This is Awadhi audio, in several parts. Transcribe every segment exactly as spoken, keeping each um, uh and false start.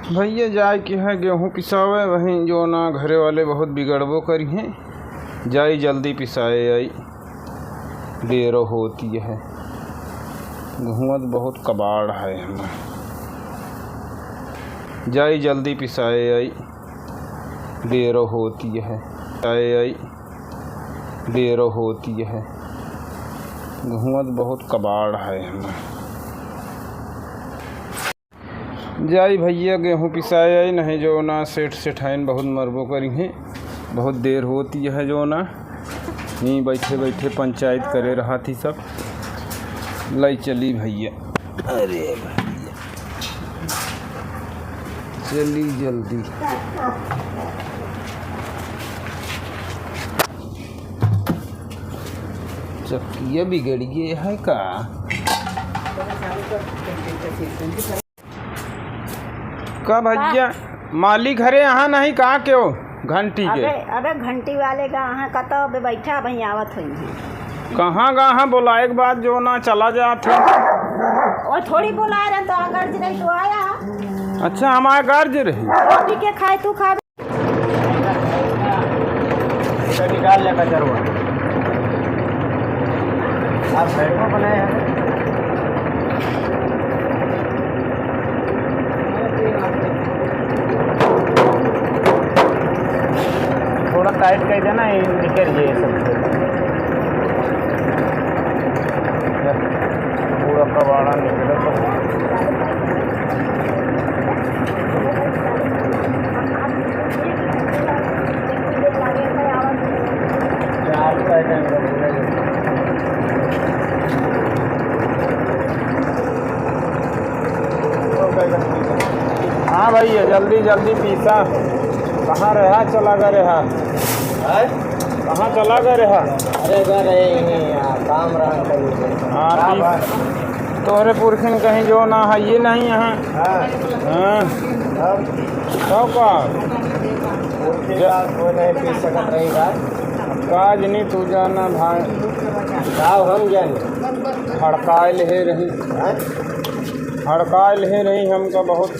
भइया जाए के है गेहूँ पिसावे, वहीं जौना घरे वाले बहुत बिगड़बो करिहें। जाई जल्दी पिसाए आई, देरो होती है। गेहूँ तो बहुत कबाड़ है हमें। जाई जल्दी पिसाए आई, देरो होती है। पिसाए आई, देरो होती है। गेहूँ तो बहुत कबाड़ है हमें। जाई भइया गेहूँ पिसाए आई, नहीं जौना सेठ सेठाइन बहुत मरबो करिहें, बहुत देर होती है जौना। यहीं बैठे बैठे पंचायत करे रहत ही सब। लाई चली भइया, अरे भइया, चली जल्दी। चक्किया बिगड़ गई है का? का भइया, का? मालिक घरे यहाँ नहीं का क्यों? घंटी के। अबे, अबे घंटी वाले का यहाँ कतो अबे बैठा, वहीं आवत होई हैं। कहाँ का यहाँ बोलाए के बाद जौना चला जात है। ओ थोड़ी बोलाए रहे तो आ गर्ज रही तो आया। अच्छा, हमारे गर्ज रही। रोटी के खाए तू खाए। इधर निकाल ले कचरवा। आप बैठो बनाए हैं। थोड़ा टाइट कर देना, ये निकल जाए सब। पूरा कबाड़ा निकल। हाँ भइया, जल्दी जल्दी पीसा। कहाँ रहा, चला गए रहा? हैं? कहाँ चला गए रहा? अरे, गए रहे हैं यार, काम रहा कहीं। हाँ, का पीस-, बात? तोहरे पुरखिन कहीं जौना है, ये नहीं यहाँ। हाँ। हाँ। अब? तब का? पुरखिन का कोई नहीं पीस सकत रही का? काज नहीं तू जाना भाई। का हम जाने? हड़काए ले रही। हाँ? हड़काए ले रही हमका बहुत।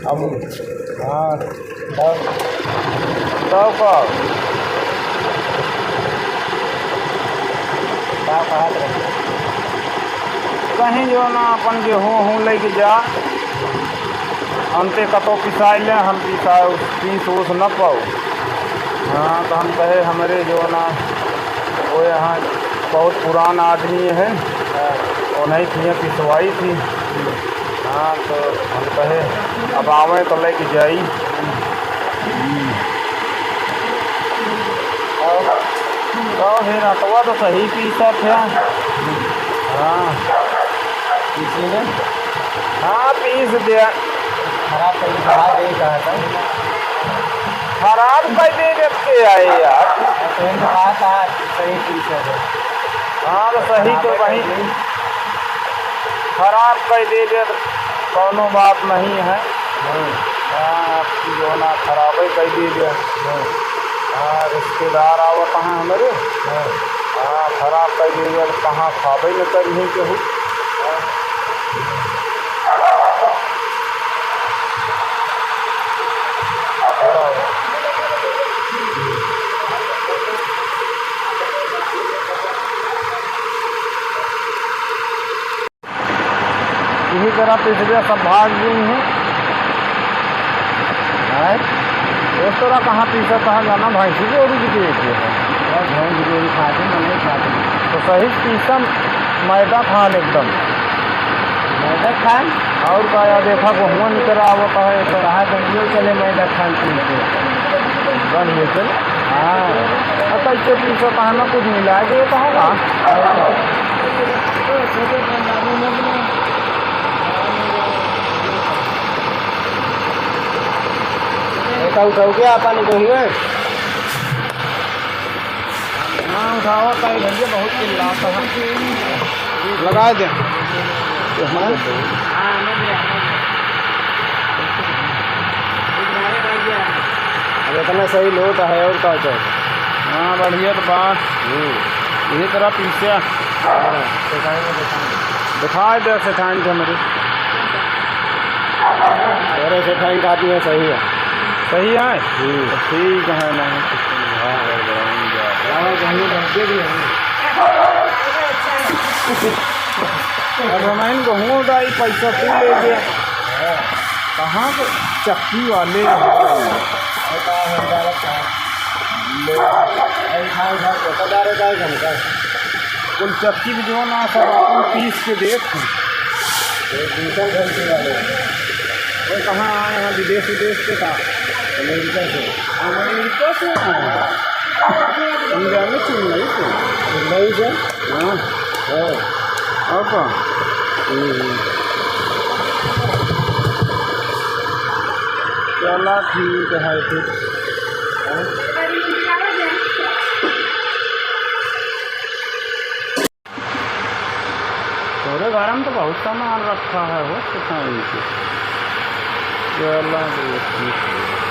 अब, हाँ। तब, तब का? का कहत रही? कहीं जौना अपन गेहूँ वहूँ लेके जा, हमते कतो पिसाए ले, हम पिसाए, पीस उस न पाओ। हाँ, तो हम कहे हमरे जौना वो यहाँ बहुत पुरान आदमी है, हाँ। उन्हीं की यहाँ पिसवाई थी। हाँ, तो हम कहे, अब आवे तो लेके जाई। और, और फिर अटवा तो सही पीसत है। हाँ। पीस दे। खराब कर दे, कहा था। खराब कर दे जब के आए यार। तो हम कहा था, सही पीसत है। हाँ, तो सही तो वही। खराब कर देबे तो कौनो बात नहीं है। हाँ। हाँ, आपकी जौना खराबे कर देबे। हाँ। हाँ, रिश्तेदार आवत हैं हमरे। हाँ। हाँ, खराब कर देबे तो कहाँ खाबे न करिहें केहू। हाँ। यही तरह पिछले सब भाग गई हैं। हैं? इस तरह कहाँ पीसा था जाना, भैंसी की ओरी की देख लिया। बस भैंस की ओरी खाते, मैं नहीं खाते। तो सही पीसा मैदा खान एकदम। मैदा खान? और का यार, देखा बहुआ निकल आवत है तो। कहाँ गंजियो चले मैदा खान पी के। बन गए चल। हाँ। अब कैसे पीसा था ना, कुछ मिला के तो होगा। बेटा उठाओ क्या पानी को हुए? हाँ, उठाओ, ताई भैया बहुत चिल्लाता है। लगा दे। हाँ? अब इतना सही लोट है और का चाहिए? हाँ, बढ़िया तो बात। हम्म। यही तरह पीछे। हाँ, दिखाएंगे, दिखाएंगे। दिखाए दे सेठाइन के हमारे। अरे सेठाइन का आदमी है, सही है। सही है? हम्म। तो ठीक है ना। हाँ, हाँ, हाँ। अब हम इन गहूँ डाई पैसा तू ले गया। कहाँ के चक्की वाले? कुल चक्की भी जो ना सब अपन पीस के देख। ये दूसरा घर के वाले हैं। ये कहाँ आए हैं? विदेश, विदेश से कहाँ? अमेरिका से। अमेरिका से आए हैं? हम जाने चेन्नई से। चेन्नई से? हाँ। हाँ। और कहाँ? हम्म, हम्म। चला ठीक है फिर। हाँ? तोरे घर में तो बहुत सामान रखा है हो, सुखाने के। चला, देखी।